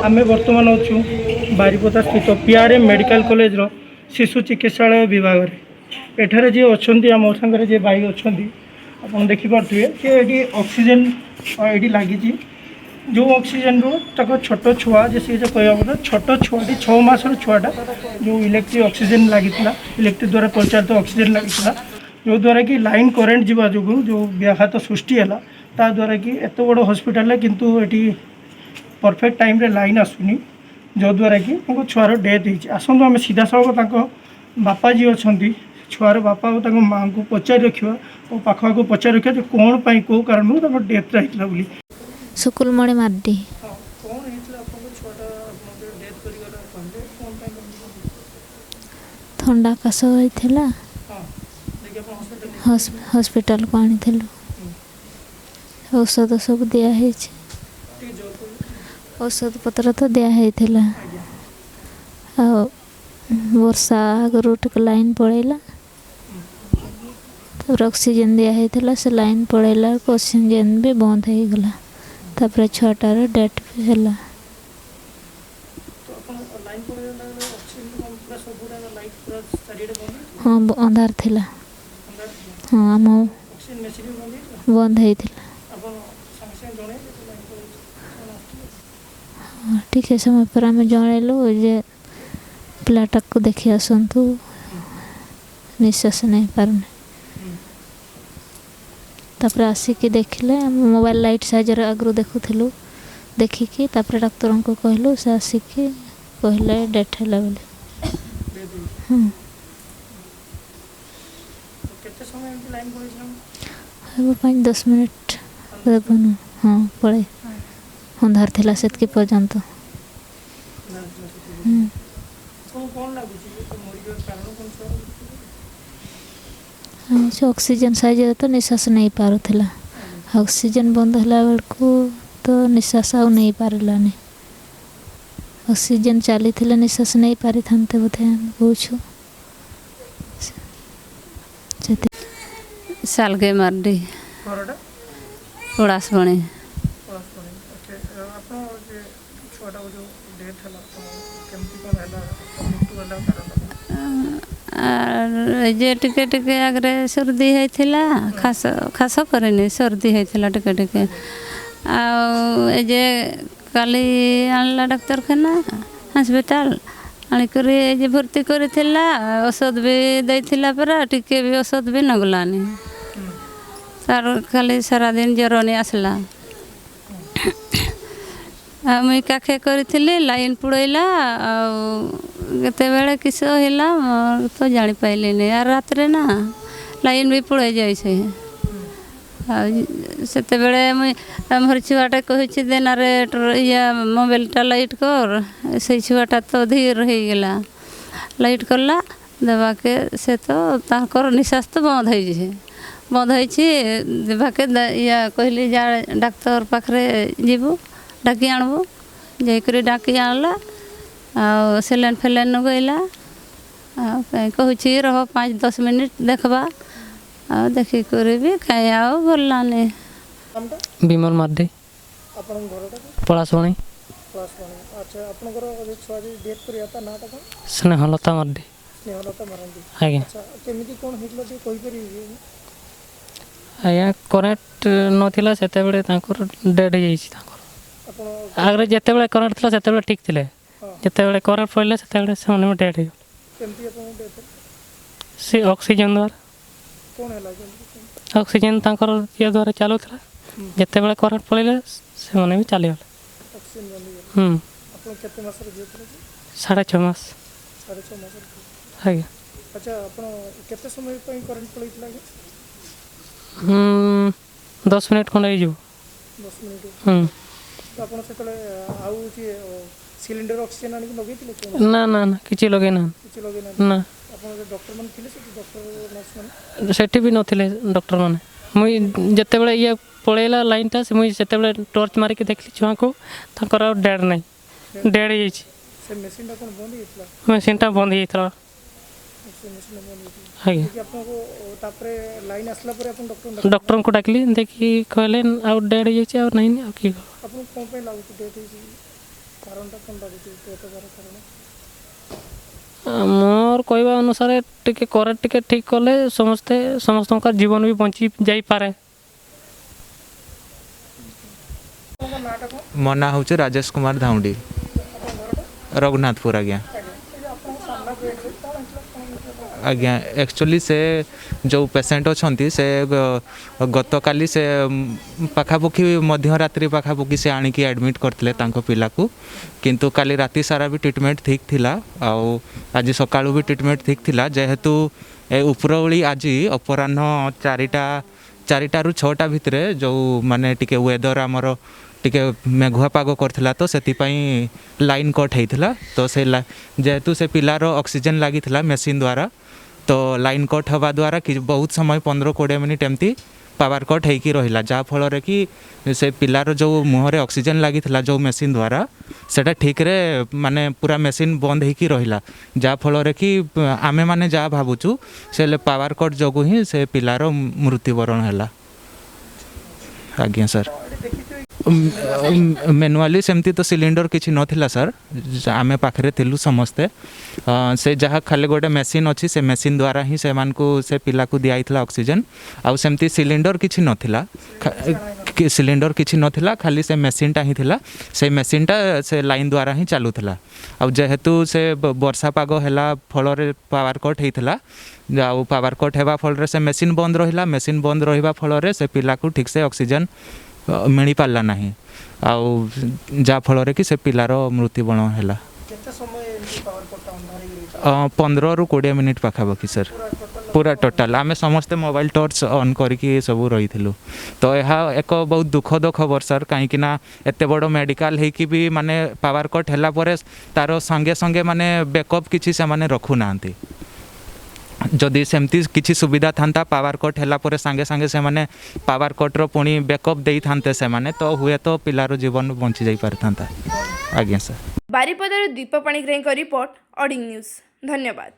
ଆମେ ବର୍ତ୍ତମାନ ଅଛୁ ବାରିପଦା ସ୍ଥିତ ପିଆର୍ଏମ୍ ମେଡ଼ିକାଲ କଲେଜର ଶିଶୁ ଚିକିତ୍ସାଳୟ ବିଭାଗରେ। ଏଠାରେ ଯିଏ ଅଛନ୍ତି, ଆମ ସାଙ୍ଗରେ ଯିଏ ଭାଇ ଅଛନ୍ତି, ଆପଣ ଦେଖିପାରୁଥିବେ ଯେ ଏଠି ଅକ୍ସିଜେନ୍ ଏଠି ଲାଗିଛି। ଯେଉଁ ଅକ୍ସିଜେନ୍ରୁ ତାଙ୍କ ଛୋଟ ଛୁଆ ଯେ ସିଏ ଯେ କହିବା କଥା, ଛୋଟ ଛୁଆଟି, 6 ମାସର ଛୁଆଟା, ଯେଉଁ ଇଲେକ୍ଟ୍ରିକ୍ ଅକ୍ସିଜେନ୍ ଲାଗିଥିଲା, ଇଲେକ୍ଟ୍ରିକ୍ ଦ୍ୱାରା ପରିଚାଳିତ ଅକ୍ସିଜେନ୍ ଲାଗିଥିଲା, ଯେଉଁଦ୍ୱାରା କି ଲାଇନ୍ କରେଣ୍ଟ ଯିବା ଯୋଗୁଁ ଯେଉଁ ବ୍ୟାଘାତ ସୃଷ୍ଟି ହେଲା, ତା ଦ୍ୱାରା କି ଏତେ ବଡ଼ ହସ୍ପିଟାଲରେ କିନ୍ତୁ ଏଠି ପରଫେକ୍ଟ ଟାଇମ୍ରେ ଲାଇନ୍ ଆସୁନି, ଯେଉଁଦ୍ୱାରା କି ତାଙ୍କ ଛୁଆର ଡେଥ୍ ହେଇଛି। ଆସନ୍ତୁ, ଆମେ ସିଧାସଳଖ ତାଙ୍କ ବାପା ଯିଏ ଅଛନ୍ତି, ଛୁଆର ବାପା ଓ ତାଙ୍କ ମାଆଙ୍କୁ ପଚାରି ରଖିବା ଓ ପାଖ ଆଖ ପଚାରି ରଖିବା ଯେ କ'ଣ ପାଇଁ, କେଉଁ କାରଣରୁ ତାଙ୍କ ଡେଥ୍ଟା ହେଇଥିଲା ବୋଲି। ସୁକୁଲମଣି ମାର୍ଣ୍ଡି। କ'ଣ ହେଇଥିଲା ଆପଣଙ୍କ ଛୁଆଟା ଆପଣଙ୍କର ଡେଥ୍ କରିଗଲା କହିଲେ, କ'ଣ ପାଇଁ, କେମିତି କ'ଣ? ଥଣ୍ଡା କାଶ ହେଇଥିଲା। ହଁ, ଯାଇକି ଆପଣ ହସ୍ପିଟାଲ ହସ୍ପିଟାଲକୁ ଆଣିଥିଲୁ। ଔଷଧ ସବୁ ଦିଆହେଇଛି। ଟିକେ ଜୋର କୁହନ୍ତୁ। ଔଷଧ ପତ୍ର ତ ଦିଆହେଇଥିଲା। ଆଉ ବର୍ଷା ଆଗରୁ ଟିକେ ଲାଇନ୍ ପଳେଇଲା। ତାପରେ ଅକ୍ସିଜେନ୍ ଦିଆହେଇଥିଲା। ସେ ଲାଇନ୍ ପଳେଇଲା ବେଳକୁ ଅକ୍ସିଜେନ୍ ବି ବନ୍ଦ ହେଇଗଲା। ତାପରେ ଛୁଆଟାର ଡେଥ୍ ବି ହେଲା। ତ ଆପଣ ଲାଇନ୍ ପଳେଇଲା ବେଳେ ଅକ୍ସିଜେନ୍ କ'ଣ ପୁରା ସବୁଗୁଡ଼ାକ ଲାଇଟ୍ ପୁରା ଚାରିଆଡ଼େ ବନ୍ଦ ହେଇଥିଲା? ହଁ, ଅନ୍ଧାର ଥିଲା। ଅନ୍ଧାର ଥିଲା? ହଁ, ଆମ ଅକ୍ସିଜେନ୍ ମେସିନ୍ ବି ବନ୍ଦ ହେଇଥିଲା? ବନ୍ଦ ହେଇଥିଲା। ଆପଣ ସାଙ୍ଗେ ସାଙ୍ଗେ ଜଣେଇଲେ ଯେ ଲାଇନ୍ ପଳେଇଛି, ସେମାନେ ଆସିଥିଲେ? ହଁ, ଟିକେ ସମୟ ପରେ ଆମେ ଜଣେଇଲୁ ଯେ ପିଲାଟାକୁ ଦେଖି ଆସନ୍ତୁ, ନିଶ୍ୱାସ ନେଇପାରୁନି। ତାପରେ ଆସିକି ଦେଖିଲେ। ଆମେ ମୋବାଇଲ ଲାଇଟ୍ ସାହାଯ୍ୟରେ ଆଗରୁ ଦେଖୁଥିଲୁ। ଦେଖିକି ତାପରେ ଡାକ୍ତରଙ୍କୁ କହିଲୁ। ସେ ଆସିକି କହିଲେ ଡେଥ୍ ହେଲା ବୋଲି। ଡେଥ୍ ହେଇଛି? ହଁ। ତ କେତେ ସମୟ ଏମିତି ଲାଇନ୍ ପଳେଇଥିଲା? ହେବ 5-10 ମିନିଟ୍ ଦେବନ। ହଁ, ପଳେଇ ଅନ୍ଧାର ଥିଲା ସେତିକି ପର୍ଯ୍ୟନ୍ତ। ଅନ୍ଧାର ଥିଲା ସେତିକି? ହୁଁ। ଆପଣଙ୍କୁ କ'ଣ ଲାଗୁଛି ଯେ ତ ମରିଯିବାର କାରଣ କ'ଣ ଛୁଆର? ଆଉ ସେ ଅକ୍ସିଜେନ୍ ସାହାଯ୍ୟରେ ତ ନିଶ୍ୱାସ ନେଇପାରୁଥିଲା। ଅକ୍ସିଜେନ୍ ବନ୍ଦ ହେଲା ବେଳକୁ ତ ନିଶ୍ୱାସ ଆଉ ନେଇପାରିଲାନି। ଅକ୍ସିଜେନ୍ ଚାଲିଥିଲେ ନିଶ୍ୱାସ ନେଇପାରିଥାନ୍ତେ ବୋଧେ, ଆମେ କହୁଛୁ ସେଥି ସାଲଗେ ମାର୍ଣ୍ଡି। ଘରଟା? ପଳାଶବଣି। ପଳାଶବଣି। ଆଚ୍ଛା, ଆପଣ ଯେ ଛୁଆଟାକୁ ଯେଉଁ ଡେଥ୍ ହେଲା, ଆପଣ କେମିତି କ'ଣ ହେଲା, ମୃତ୍ୟୁ ହେଲା, କାରଣଟା କ'ଣ? ଆର୍ ଏ ଯେ ଟିକେ ଟିକେ ଆଗରେ ସର୍ଦି ହେଇଥିଲା। ଖାସ ଖାସ କରିନି, ସର୍ଦି ହେଇଥିଲା ଟିକେ ଟିକେ। ଆଉ ଏ ଯେ କାଲି ଆଣିଲା ଡାକ୍ତରଖାନା, ହସ୍ପିଟାଲ ଆଣିକରି ଏ ଯେ ଭର୍ତ୍ତି କରିଥିଲା। ଔଷଧ ବି ଦେଇଥିଲା ପରା, ଟିକେ ବି ଔଷଧ ବି ନଗଲାନି। ତାର ଖାଲି ସାରାଦିନ ଜ୍ୱର ନି ଆସିଲା। ଆଉ ମୁଇଁ କାଖେ କରିଥିଲି, ଲାଇନ୍ ପଳେଇଲା। ଆଉ କେତେବେଳେ କିସ ହେଲା ମୋର ତ ଜାଣିପାରିଲିନି। ଆଉ ରାତିରେ ନା ଲାଇନ୍ ବି ପଳେଇ ଯାଇଛି। ଆଉ ସେତେବେଳେ ମୁଇଁ ଆମର ଛୁଆଟା କହିଛି, ଦେନାରେ ଇଏ ମୋବାଇଲଟା ଲାଇଟ୍ କର। ସେଇ ଛୁଆଟା ତ ଧୀର ହେଇଗଲା, ଲାଇଟ୍ କଲା ଦେବାକେ ସେ ତ ତାଙ୍କର ନିଶ୍ୱାସ ତ ବନ୍ଦ ହେଇଛି, ବନ୍ଦ ହେଇଛି। ଦେବାକେ ଇଏ କହିଲି, ଯା ଡାକ୍ତର ପାଖରେ ଯିବୁ, ଡାକି ଆଣିବୁ। ଯାଇକରି ଡାକି ଆଣିଲା। ଆଉ ସେଲେନ୍ ଫେଲେନ୍ ଲଗେଇଲା। ଆଉ କାଇଁ କହୁଛି, ରହ 5-10 ମିନିଟ୍ ଦେଖବା। ଆଉ ଦେଖିକରି ବି କାଇଁ ଆଉ ଗଲାନି। ନାମଟା? ବିମଲ ମାର୍ଣ୍ଡି। ଆପଣଙ୍କ ଘରଟା? ପଳାଶବଣି। ପଳାଶବଣି। ଆଚ୍ଛା, ଆପଣଙ୍କର ଯେଉଁ ଛୁଆ ଯେ ଡେଥ୍ କରିବା, ତା ନାଁଟା କ'ଣ? ସ୍ନେହଲତା ମାର୍ଣ୍ଡି। ସ୍ନେହଲତା ମାରାଣ୍ଡି। ଆଜ୍ଞା। ଆଚ୍ଛା, କେମିତି କ'ଣ ହେଇଥିଲା ଟିକେ କହିପାରିବେ କି? ଆଜ୍ଞା, କରେଣ୍ଟ ନଥିଲା ସେତେବେଳେ ତାଙ୍କର ଡେଥ୍ ହେଇଯାଇଛି ତାଙ୍କର। ଆପଣ ଆଗରେ ଯେତେବେଳେ କରେଣ୍ଟ ଥିଲା, ସେତେବେଳେ ଠିକ୍ ଥିଲେ। ଯେତେବେଳେ କରେଣ୍ଟ ପଡ଼ିଲା, ସେତେବେଳେ ସେମାନେ ଡେଥ୍ ହେଇଗଲେ। କେମିତି ଆପଣଙ୍କ ଡେଥ୍ ହେଲା? ସେ ଅକ୍ସିଜେନ୍ ଦ୍ୱାରା। କ'ଣ ହେଲା କେମିତି? ଅକ୍ସିଜେନ୍ ତାଙ୍କର ଇଏ ଦ୍ୱାରା ଚାଲୁଥିଲା। ଯେତେବେଳେ କରେଣ୍ଟ ପଳେଇଲା, ସେମାନେ ବି ଚାଲିଗଲେ। ଅକ୍ସିଜେନ୍ ବନ୍ଦ ହେଇଗଲା? ହୁଁ। ଆପଣ କେତେ ମାସର ଝିଅ ଥିଲା କି? 6.5 ମାସ। 6.5 ମାସର ଥିଲା? ଆଜ୍ଞା। ଆଚ୍ଛା, ଆପଣ କେତେ ସମୟ ପାଇଁ କରେଣ୍ଟ ପଳେଇଥିଲା ଆଜ୍ଞା? ହୁଁ, 10 ମିନିଟ୍ ଖଣ୍ଡେ ହେଇଯିବ। 10 ମିନିଟ୍? ହୁଁ। ତ ଆପଣ ସେତେବେଳେ ଆଉ ଯିଏ ସିଲିଣ୍ଡର ଅକ୍ସିଜେନ୍ ଆଣିକି ଲଗେଇଥିଲେ କ'ଣ? ନା ନା ନା, କିଛି ଲଗେଇ ନାହାନ୍ତି। କିଛି ଲଗେଇ ନାହାନ୍ତି? ନା। ଆପଣ ଡକ୍ଟରମାନେ ଥିଲେ ସେଠି, ଡକ୍ଟର ନର୍ସମାନେ? ସେଠି ବି ନଥିଲେ ଡକ୍ଟରମାନେ। ମୁଇଁ ଯେତେବେଳେ ଇଏ ପଳେଇଲା ଲାଇନ୍ଟା, ସେ ମୁଇଁ ସେତେବେଳେ ଟର୍ଚ୍ଚ ମାରିକି ଦେଖିଲି ଛୁଆଙ୍କୁ। ତାଙ୍କର ଆଉ ଡେଥ୍ ନାହିଁ, ଡେଥ୍ ହେଇଯାଇଛି। ସେ ମେସିନ୍ଟା କ'ଣ ବନ୍ଦ ହେଇଯାଇଥିଲା? ମେସିନ୍ଟା ବନ୍ଦ ହେଇଯାଇଥିଲା। ସେ ମେସିନ୍ଟା ବନ୍ଦ ହେଇଯାଇଥିଲା? ଆଜ୍ଞା। ଦେଖି ଆପଣଙ୍କୁ ତାପରେ ଲାଇନ୍ ଆସିଲା ପରେ ଆପଣ ଡକ୍ଟର ଡକ୍ଟରଙ୍କୁ ଡାକିଲି। ଦେଖି କହିଲେ ଆଉ ଡେଥ୍ ହେଇଯାଇଛି, ଆଉ ନାହିଁ। ଆଉ କି ଆପଣଙ୍କୁ କ'ଣ ପାଇଁ ଲାଗୁଛି ଡେଥ୍ ହେଇଛି ବୋଲି? କାରଣଟା କ'ଣ ଲାଗୁଛି ଡେଥ୍ ହେବାର କାରଣ? ମୋର କହିବା ଅନୁସାରେ ଟିକେ କରେଣ୍ଟ ଟିକେ ଠିକ୍ କଲେ ସମସ୍ତେ ସମସ୍ତଙ୍କର ଜୀବନ ବି ବଞ୍ଚି ଯାଇପାରେ। ଆପଣଙ୍କ ନାଁଟା କ'ଣ? ମୋ ନାଁ ହେଉଛି ରାଜେଶ କୁମାର ଧାଉଣ୍ଡି। ଆପଣଙ୍କ ଘରଟା? ରଘୁନାଥପୁର ଆଜ୍ଞା। ଆଜ୍ଞା, ଏ ଯେଉଁ ଆପଣଙ୍କ ସାମ୍ନା ବେଡ଼୍ରେ କ'ଣ ହେଇଥିଲା, କ'ଣ ହେଇଥିଲା ଆପଣ? ଆଜ୍ଞା, ଆକ୍ଚୁଆଲି ସେ ଯେଉଁ ପେସେଣ୍ଟ ଅଛନ୍ତି ସେ ଗତକାଲି ସେ ପାଖାପାଖି ମଧ୍ୟରାତ୍ରି ପାଖାପାଖି ସେ ଆଣିକି ଆଡ଼ମିଟ୍ କରିଥିଲେ ତାଙ୍କ ପିଲାକୁ। କିନ୍ତୁ କାଲି ରାତି ସାରା ବି ଟ୍ରିଟମେଣ୍ଟ ଠିକ୍ ଥିଲା ଆଉ ଆଜି ସକାଳୁ ବି ଟ୍ରିଟମେଣ୍ଟ ଠିକ୍ ଥିଲା। ଯେହେତୁ ଏ ଉପରଓଳି ଆଜି ଅପରାହ୍ନ 4ଟାରୁ 6ଟା ଭିତରେ ଯେଉଁ ମାନେ ଟିକେ ୱେଦର ଆମର ଟିକେ ମେଘୁଆ ପାଗ କରିଥିଲା, ତ ସେଥିପାଇଁ ଲାଇନ୍ କଟ୍ ହେଇଥିଲା। ତ ସେ ଯେହେତୁ ସେ ପିଲାର ଅକ୍ସିଜେନ୍ ଲାଗିଥିଲା ମେସିନ୍ ଦ୍ୱାରା, ତ ଲାଇନ୍ କଟ୍ ହେବା ଦ୍ୱାରା କି ବହୁତ ସମୟ 15-20 ମିନିଟ୍ ଏମିତି ପାୱାର କଟ୍ ହେଇକି ରହିଲା, ଯାହାଫଳରେ କି ସେ ପିଲାର ଯେଉଁ ମୁହଁରେ ଅକ୍ସିଜେନ୍ ଲାଗିଥିଲା ଯେଉଁ ମେସିନ୍ ଦ୍ୱାରା, ସେଇଟା ଠିକ୍ରେ ମାନେ ପୁରା ମେସିନ୍ ବନ୍ଦ ହେଇକି ରହିଲା। ଯାହାଫଳରେ କି ଆମେମାନେ ଯାହା ଭାବୁଛୁ, ସେ ପାୱାର କଟ୍ ଯୋଗୁଁ ହିଁ ସେ ପିଲାର ମୃତ୍ୟୁବରଣ ହେଲା ଆଜ୍ଞା ସାର୍। ମ୍ୟାନୁଆଲି ସେମିତି ତ ସିଲିଣ୍ଡର କିଛି ନଥିଲା ସାର୍, ଆମେ ପାଖରେ ଥିଲୁ ସମସ୍ତେ। ସେ ଯାହା ଖାଲି ଗୋଟେ ମେସିନ୍ ଅଛି, ସେ ମେସିନ୍ ଦ୍ୱାରା ହିଁ ସେମାନଙ୍କୁ ସେ ପିଲାକୁ ଦିଆହେଇଥିଲା ଅକ୍ସିଜେନ୍। ଆଉ ସେମିତି ସିଲିଣ୍ଡର କିଛି ନଥିଲା, ସିଲିଣ୍ଡର କିଛି ନଥିଲା, ଖାଲି ସେ ମେସିନ୍ଟା ହିଁ ଥିଲା। ସେ ମେସିନ୍ଟା ସେ ଲାଇନ୍ ଦ୍ୱାରା ହିଁ ଚାଲୁଥିଲା। ଆଉ ଯେହେତୁ ସେ ବର୍ଷା ପାଗ ହେଲା ଫଳରେ ପାୱାର କଟ୍ ହେଇଥିଲା, ଆଉ ପାୱାର କଟ୍ ହେବା ଫଳରେ ସେ ମେସିନ୍ ବନ୍ଦ ରହିଲା। ମେସିନ୍ ବନ୍ଦ ରହିବା ଫଳରେ ସେ ପିଲାକୁ ଠିକ୍ସେ ଅକ୍ସିଜେନ୍ ମିଳିପାରିଲା ନାହିଁ, ଆଉ ଯାହାଫଳରେ କି ସେ ପିଲାର ମୃତ୍ୟୁବରଣ ହେଲା। କେତେ ସମୟ ଏମିତି ପାୱାର କଟ୍ଟା ଅନ୍ଧାର ହେଇକି ରହିଥିଲା? 15ରୁ 20 ମିନିଟ୍ ପାଖାପାଖି ସାର୍। ପୁରା ଟୋଟାଲ? ପୁରା ଟୋଟାଲ ଆମେ ସମସ୍ତେ ମୋବାଇଲ ଟର୍ଚ୍ଚ ଅନ୍ କରିକି ସବୁ ରହିଥିଲୁ। ତ ଏହା ଏକ ବହୁତ ଦୁଃଖଦ ଖବର ସାର୍, କାହିଁକି ନା ଏତେ ବଡ଼ ମେଡ଼ିକାଲ ହେଇକି ବି ମାନେ ପାୱାର କଟ୍ ହେଲା ପରେ ତାର ସଙ୍ଗେ ସଙ୍ଗେ ମାନେ ବ୍ୟାକଅପ୍ କିଛି ସେମାନେ ରଖୁନାହାନ୍ତି। ଯଦି ସେମିତି କିଛି ସୁବିଧା ଥାନ୍ତା, ପାୱାର କଟ୍ ହେଲା ପରେ ସାଙ୍ଗେ ସାଙ୍ଗେ ସେମାନେ ପାୱାର କଟ୍ର ପୁଣି ବ୍ୟାକଅପ୍ ଦେଇଥାନ୍ତେ ସେମାନେ, ତ ହୁଏତ ପିଲାର ଜୀବନ ବଞ୍ଚି ଯାଇପାରିଥାନ୍ତା ଆଜ୍ଞା ସାର୍। ବାରିପଦାରୁ ଦୀପ ପାଣିଗ୍ରାହୀଙ୍କ ରିପୋର୍ଟ, ଅଡ଼ିଂ ନ୍ୟୁଜ୍। ଧନ୍ୟବାଦ।